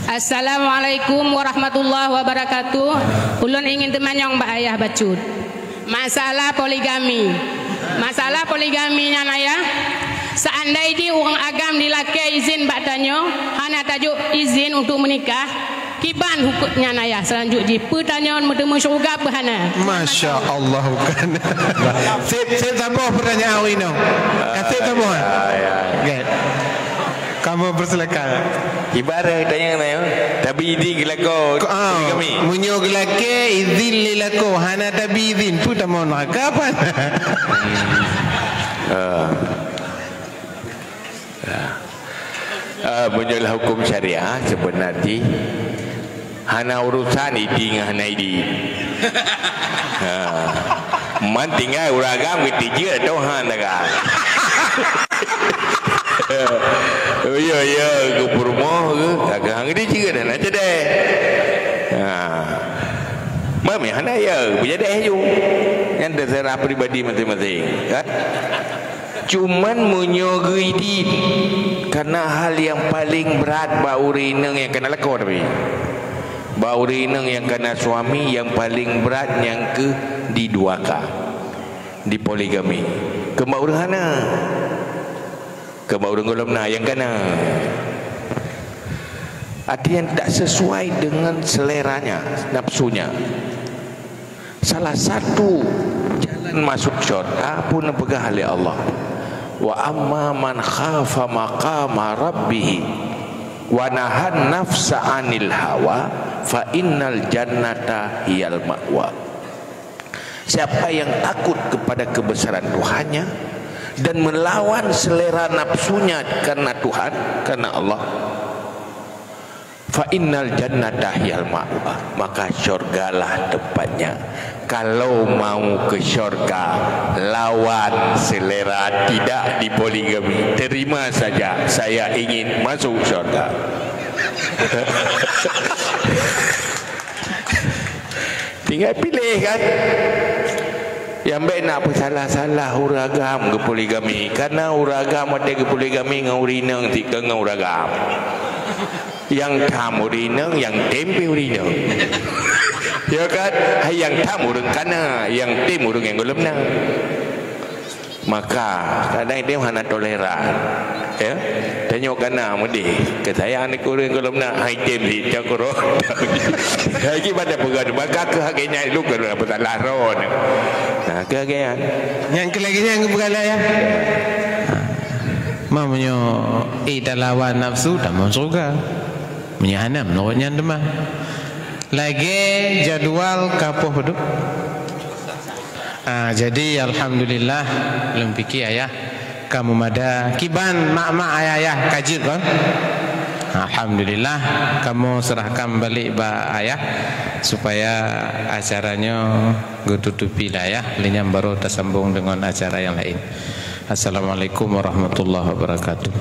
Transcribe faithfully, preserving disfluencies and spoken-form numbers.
Assalamualaikum warahmatullahi wabarakatuh. Ulôn ingin teumanyong bak ayah bacut. Masalah poligami. Masalah poligami nyan ayah, seandai jih ureuëng agam dilakée izin bak tanyoe, hana tajok izin untuk meunikah, kiban huköm nyan ayah, seulanjut jih peue tanyoe meuteumé syeuruga peue hana? Masya Allah, bukan. Sip, sip saboh pertanyaan awak inong. Ka sip saboh, eh? Ya, ya. Oke. Kamu persilakan. Ibarat tanya nanya, tapi izin geulakée. Ko-, ah, poligami. Meunyoe geulakée izin lé lakoe, hana tabi izin, peue tamong neuraka apa? Ah. Ah. Ah, meunyoe lam huköm syariah, sebenar jih hana urusan idin ngon hana idin. Ha. Man tinggai ureuëng agam geutijeuet atau han taga. Oh, ya, ya, geupeurumoh ke, taga han geutijeuet dan cedeh. Ha. Mami hana ya, beujadeh ju. Nyan terserah pribadi masing-masing, kan? Cuman meunyoe geuidin, karena hal nyang paleng brat bak ureuëng inong nyang kana lakoe, tapi bak ureuëng inong nyang kana suami nyang paleng brat nyang keu diduaka, dipoligami. Keu bak ureuëng hana, keu bak ureuëng gohlom na nyang kana. Artinya tak sesuai dengan seleranya, nafsunya. Salah satu jalan masuk syurga pun peugah lé Allah, "Wa amma man khafa maqama rabbih wa nahan nafsa 'anil hawa fa innal jannata hiyal ma'wa." Siapa yang takut kepada kebesaran Tuhannya dan melawan selera nafsunya karena Tuhan, karena Allah, fa innal jannata hiyal ma'wa, maka syurgalah tempatnya. Kalau mau ke syurga, lawan selera tidak dipoligami, terima saja, saya ingin masuk syurga. Tinggai piléh, kan? Nyang bék na peusalah-salah ureuëng agam geupoligami. Karena ureuëng agam watée geupoligami ngon ureuëng inong, tikeu ngon ureuëng agam. Nyang tham ureuëng inong, nyang tem pih ureuëng inong. Ya kan? Hai nyang tham ureuëng kana, nyang tem ureuëng nyang gohlom na. Maka, kadang ideh hana toleran. Ya? Tanyoe kana meudeh. Keusayang ni kureueng gohlom na, hai tem di cakuro. Lagi pada peugah, maka keu hak nyan lu keu peusalah ron. Nah, keu hak nyan. Nyang keu lagée nyan geupeugah lah, ya. Ma meunyoe ita lawan nafsu, tamong syurga. Meunyoe hana, meunurot nyan teuma. Lagée jadwal ka poh padum? Ah, jadi alhamdulillah, lôn pike ayah ka meumada kiban mak-mak ayah-ayah ka jeuet kon. Alhamdulillah, kamoe serahkan balik bak ayah supaya acara nyoe geututupi lah ayah, lheueh nyan baru tasambong deungon acara nyang laén. Assalamualaikum warahmatullahi wabarakatuh.